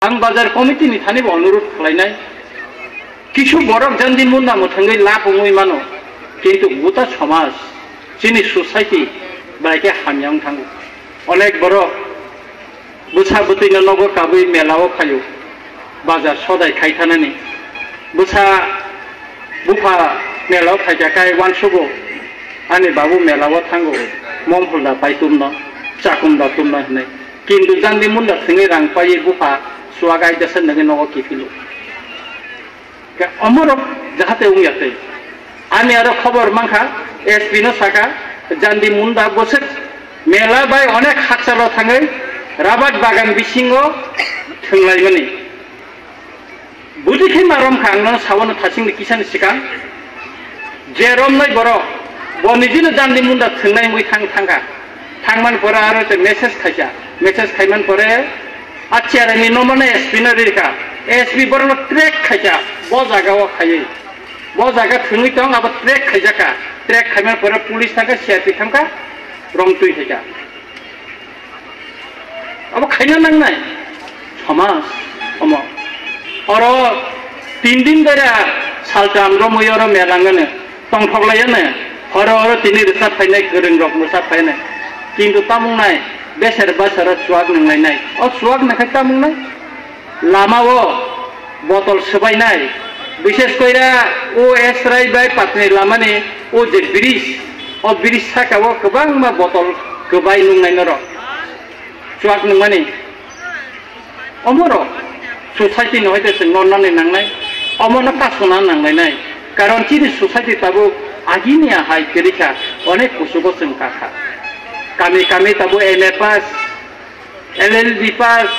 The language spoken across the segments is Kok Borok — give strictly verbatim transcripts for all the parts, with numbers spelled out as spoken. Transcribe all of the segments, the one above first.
Ang bazar committee ni thani bo onurudh khlainai. Kisu borok Jandi Munda mwthangwi lab wngwi mano, kintu buta somaj, chini society bai khe hamya wng thango. Onek borok bwsa bwtwino nogo kabwi mela o phaio, bazar sodai khai thanani. Bwsa bupha mela o phaikha kai uansugo, ani babu mela o thango, mom hulda pai tumno, chakum da tumno hinwi. Kintu Jandi Munda thwngwi rang paiwi bupha chuak aidasa nangwi nogo kiphilo. Ke omorok jahate wngya tei. Ani aro khobor mankha, S P no saka, Jandi Munda bwswk mela bai onek hakchalo thangwi rabat bagan bisingo thwnglaimani. Budi khe ma romkha ang no sawano thasingni kisani swkang. Je romnai borok, bo nijino Jandi Munda thwngnai wngwi thang thangkha. Thangmani pore aro te message khaisa. Message khaiman pore a chairman ni nomo no S P no ririkha. S P borokno track khaisa, bo jaga o khaiwi. Bo jaga thwngwi tong, abo track khaijakha. Track khaiman pore police thangkha, C R P thangkha, rong twi khaikha. Abo khaina nangnai somaj omo. Oro tin din dera saltam romwi oro melangano tongthok laiyano, horo horo tini rwchap phainai, kwrwng rok rwchap phainai. Kintu tamung nai, beser basaro chuak nanglainai. O chuak nangkhai tamung nai? Lama o botol swbainai, bishes koira o Esrai bai Patni lamani o je bridge, o bridge saka o kwbangma botol kwbai nungnai norok. Chuak nungmani. Omorok society no hoite chwng nonnani nangnai, omono kasuna nanglainai. Karon chini society tabuk agini ahai kwrwikha, onek kuchugo chwng kakha. Kami kami tabuk M A pass, L L B pass,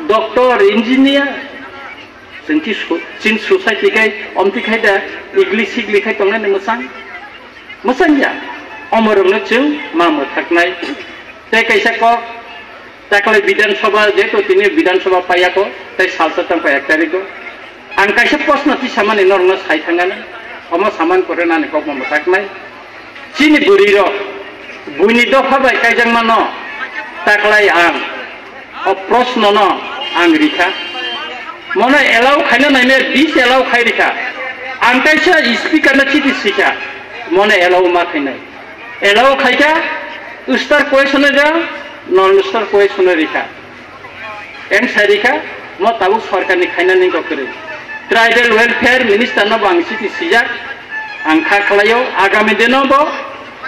doctor, engineer. Chwng chi su-, chin society khai omti khai da igli sigli khai tongnani mwchang. Mwchang ya. Omorokno chwng ma mwthaknai. Tei kaisa kok, taklai Bidhan Sabha, jeto tini Bidhan Sabha paiya ko, tei salsa tang paiya tariko. Ang kaisa proshno tisamani norokno sai thangani. Omo saman pore nani kokno mwthaknai. Chini bwrwi rok buini dopha bai kaijakmano taklai ang o proshno no ang rikha. Mono allow khaina naimaya bis allow khai rikha. Ang kaisa speaker no chiti sikha, mono allow ma khainai. Allow khaikha, star question rikha, non star question rikha. Eng sai rikha, mo tabuk sorkar ni khaina ning kok kwrwi. Tribal Welfare Minister no bo ang chiti sijak, ang kha khlaio, agami dino bo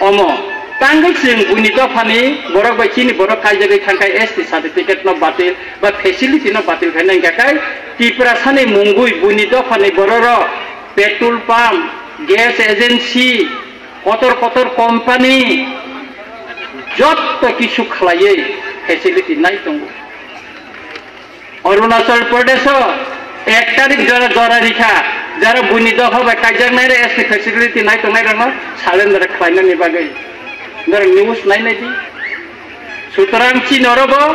omo. Tangwi chwng buini dophani borok bai chini borok kaijagwi thangkhai S T certificate no batil ba facility no batil khaina hingkha khai Tiprasani mungwi buini dophani bororok petrol pump, gas agency, kotor kotor company jotto kisu khlaiwi facility nai tongo. Arunachal Pradesh o ek tarik jora jora rikha, jara buini dopha bai kaijaknai re S T facility nai tongnai rokno surrender khlainani bagwi. Norok news nai nai di. Sutrang chini oro bo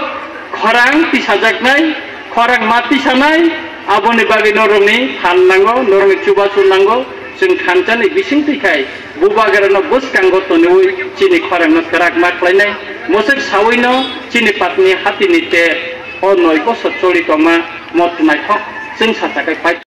khorang tisajaknai, khorang ma tisanai, aboni bagwi norokni phan nango, norokni chubachu nango, chwng thansa ni bising twi khai bubagra no bwskango toniwi chini khorang no kwrak ma khlainai, mwswk sawi no chini patni hati ni te o noi bosor choli tongma mo naithok chwng sacha khai pai.